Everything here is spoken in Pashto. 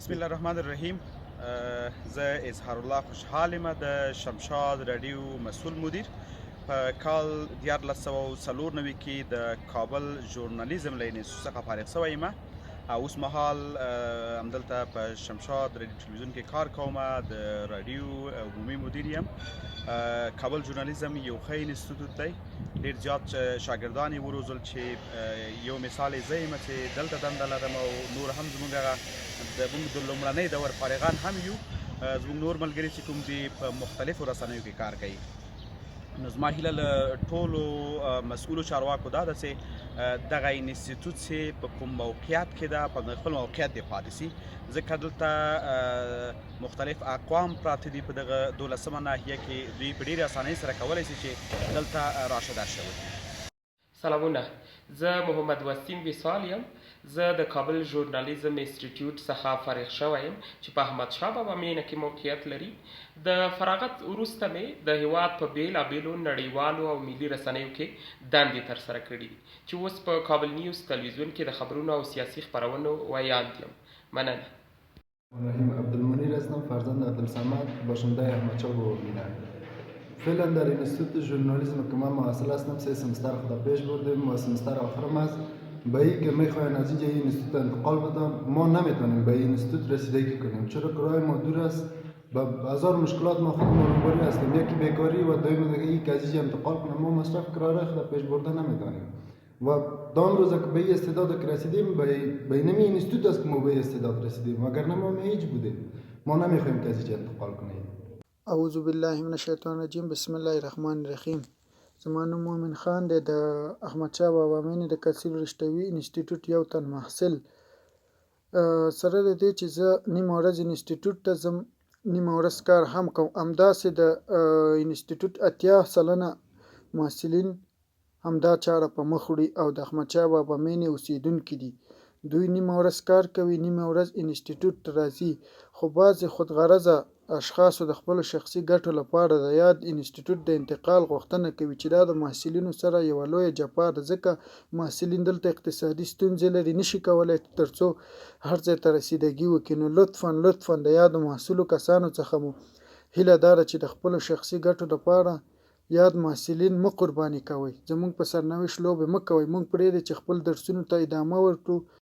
بسم الله الرحمن الرحیم. زه اظهار الله خوشحال یم، د شمشاد رادیو مسول مدیر. په کال 1394 کې د کابل ژورنالیزم له انستیتوت څخه فارغ شوی یم او اوس مهال همدلته په شمشاد رادیو تلویزیون کې کار کوم، د رادیو عمومي مدیر یم. کابل ژورنالیزم یو ښه انستیتوت دی، ډیر زیات شاګردان یې وروزل چې یو مثال یې زه یم چې دلته دنده لرم او نور هم زموږ هغه د موږ د لومړنۍ دور فارغان هم یو. زموږ نور ملګري چې کوم دي په مختلفو رسنیو کې کار کوي. نو زما هیله له ټولو مسؤلو چارواکو دا ده چې دغه انستیتوت چې په کوم موقعیت کې ده په خپل موقعیت دې پاتې سي، ځکه دلته مختلف اقوام پراته دي په دغه دولسمه ناحیه کې، دوی په ډېرې اسانۍ سره کولی شي چې دلته راشه درشه وکړي. سلامونه، زه محمد وسیم وصال یم. زه د کابل ژورنالیزم انسټیټیوټ څخه فارغ شوی یم چې په احمد شاه بابا مېنه کې موقعیت لري. د فراغت وروسته مې د هیواد په بېلابېلو نړیوالو او ملي رسنیو کې دندې ترسره کړې دي چې اوس په کابل نیوز تلویزیون کې د خبرونو او سیاسي خپرونو ویاند یم. مننه. رحیم عبدالمنیر هستم، فرزند عبدالصمد، باشنده احمدشاه بابا مینه. فعلا در انستیتوت ژورنالیسم که من محصل هستم 3 سمستر خود پیش بردیم و سمستر آخرم است. به ای که میخواین از اینجا این انستیتوت انتقال بدم، ما نمیتونیم به این انستیتوت رسیدگی کنیم، چرا که راه ما دور است، با هزار مشکلات ما خود ما روبرو هستیم. یکی بیکاری و دوم دیگه ای که از اینجا انتقال کنیم ما مصرف کرایه خود پیش برده نمیتونیم. و دام روزه که به این استعداد که رسیدیم به اینمی انستیتوت است که ما به این استعداد رسیدیم، وگرنه ما هیچ بودیم. ما نمیخوایم که از اینجا انتقال کنیم. اعوذ بالله من الشیطان الرجیم، بسم الله الرحمن الرحیم. زما نوم مومن خان دی، د احمدشاه بابا مینې د کثیر رشتوي انسټیټیوټ یو تن محصل. سره له دې چې زه نیمه ورځ انسټیټیوټ ته ځم، نیمه ورځ کار هم کوم، همداسې د انسټیټیوټ 80% محصلین همدا چاره په مخ وړي او د احمدشاه بابا مینې اوسېدونکي دي. دوی نیمه ورځ کار کوي، نیمه ورځ انسټیټیوټ ته راځي، خو بعضې خودغرضه اشخاصو د خپلو شخصي ګټو لپاره د یاد انسټیټیوټ د انتقال غوښتنه کوي چې دا د محصلینو سره یوه لویه جفا ده، ځکه محصلین دلته اقتصادي ستونزې لري، نشي کولای ترڅو هر ځای ته رسیدګي وکړي. نو لطفا لطفا د یادو محصولو کسانو څخه مو هیله دا ده چې د خپلو شخصي ګټو لپاره یاد محصلین مه قرباني کوئ، زموږ په سرنوشت لوبې مه کوئ، موږ پرېږدئ چې خپل درسونو ته ادامه ورکړو.